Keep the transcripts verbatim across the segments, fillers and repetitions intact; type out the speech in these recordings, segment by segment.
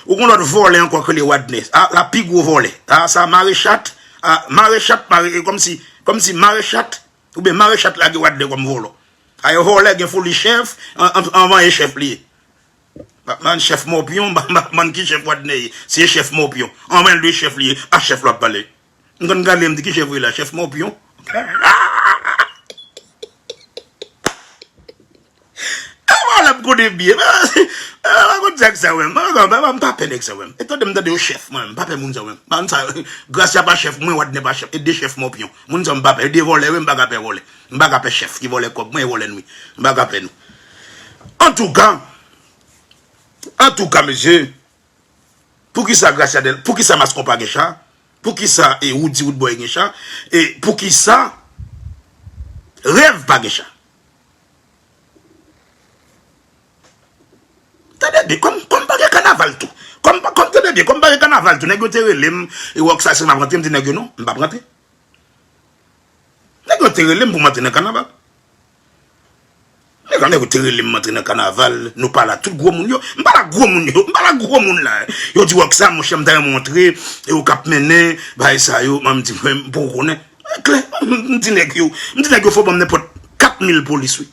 Ou gon lòt vòlè ankò k rele Wadnè. A, la pi gwo vòlè. A, sa mare chat. A, mare chat, mare, e kòmsi, kòmsi mare chat. Oubyen mare chat lage Wadnè kòm vòlò. A, e vòlè gen foli chèf, an, an, anvan e chèf li ye. Batman chèf mòpyon, batman ki chèf Wadnè ye. Se chèf mòpyon. Anvan l de chèf li ye. A chèf l ap pale. M konn gade m di ki chèf wi la, chèf mòpyon. Avan l ap konnen byen. Avan konn sa k sa wè m. M pa pè nèg sa wè m. E tande m tande yo chèf mwen, m pa pè moun sa wè m. Moun sa, Gracia pa chèf, mwen Wadnè pa chèf. E de chèf mòpyon. Moun sa m pa pè. E de vòlè wi, m pa ka pè vòlè. M pa ka pè chèf ki vòlè kòb mwen, e vòlè nwi. M pa ka pè nou. Antouka, antouka, mesye, poukisa Gracia Del, poukisa Mascon pa gen cha? Poukisa e Woody Woodboy gen cha? E poukisa Rèv pa gen cha? Tande byen, kòm, kòm pa gen kanaval tou. Kòm, kòm tande byen, kòm pa gen kanaval tou. Nèg yo te rele m, e Rockstar se m ap rantre, m di nèg yo non, m p ap rantre. Nèg yo te rele m pou m antre nan kanaval. Nèg yo, nèg yo te rele m antre nan kanaval, nou pa la, tout gwo moun yo. M pa la gwo moun yo, m pa la gwo moun la. Yo di Rockstar, monchè, m ta renmen w antre, e ou k ap mennen, bagay sa yo, m di, mwen, m poko konnen. E klè, m di nèg yo, m di nèg yo fò ban m nenpòt kat mil polis, wi.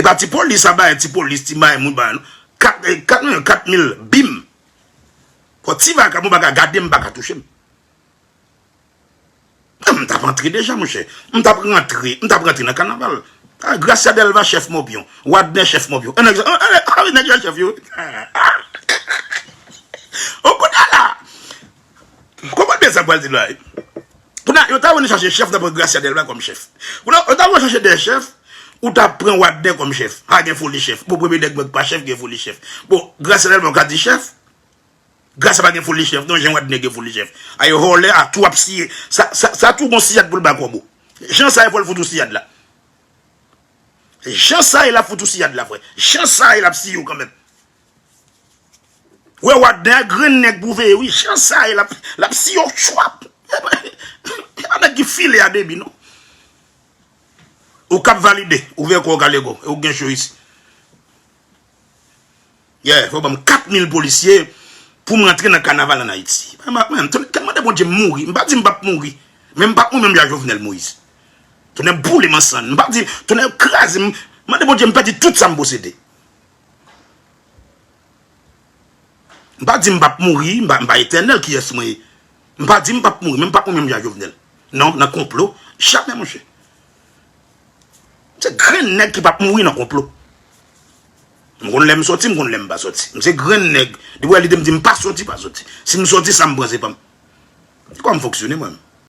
E pa ti polis, sa bay ti polis, ti bay moun, bay non. Kat, eh, kat, kat mil bim. Fò ti vakabon pa ka gade m, pa ka touche m. M t ap antre deja, monchè. M t ap rantre, m t ap rantre nan kanaval. Ah, Gracia Delva, chèf mòpyon. Wadnè, chèf mòpyon. An nèg, an, an, an, nèg yo chèf yo. O kounye a la. Konprann byen sa m pral di la. Kounye a, yo ta vin chache chèf, nan pran Gracia Delva kòm chèf. Kounye a, yo ta vin chache de chèf, ou ta pran Wadnè kòm chèf. Pa gen foli chèf. Bon, premye nèg mwen ki pa chèf, gen foli chèf. Bon, Gracia Delva, ou ka di chèf. Gracia pa gen foli chèf, non, jan Wadnè gen foli chèf. Ay, vòlè a, tou ap siye. Sa, sa, sa tou gon siyad pou l ba kòbo. Jan sa e fò l fout ou siyad la. Jan sa e l ap fout ou siyad la, frè. Jan sa e l ap siye w kanmenm. Wè, Wadnè a, grenn nèg pou veye, wi. Jan sa e l ap, l ap siye w chwap. E pa nèg ki file a debi, non. Ou k ap valide, ouvè kò w, Kalego, e ou gen cho isi. Yeah, fò ban m kat mil polisye pou m rantre nan kanaval ann Ayiti. Mwen, mwen, mwen, mande Bondye m mouri. M pa di m p ap mouri. Men m p ap mouri menm jan Jovenel Moïse. Tonnè boule m an sann. M pa di, tonnè kraze m. Mande Bondye m pèdi tout sa m posede. M pa di m p ap mouri, m pa, m pa etènèl, kiyès mwen ye? M pa di m p ap mouri, men m p ap mouri menm jan Jovenel. Non, nan konplo, jamè, monchè. Se grenn nèg ki p ap mouri nan konplo. M konn lè m sòti, m konn lè m pa sòti. M se grenn nèg. Depi w wè lide m di m pa sòti, pa sòti. Si m sòti, sa m pran se pa m. Se kòman m fonksyone mwen menm.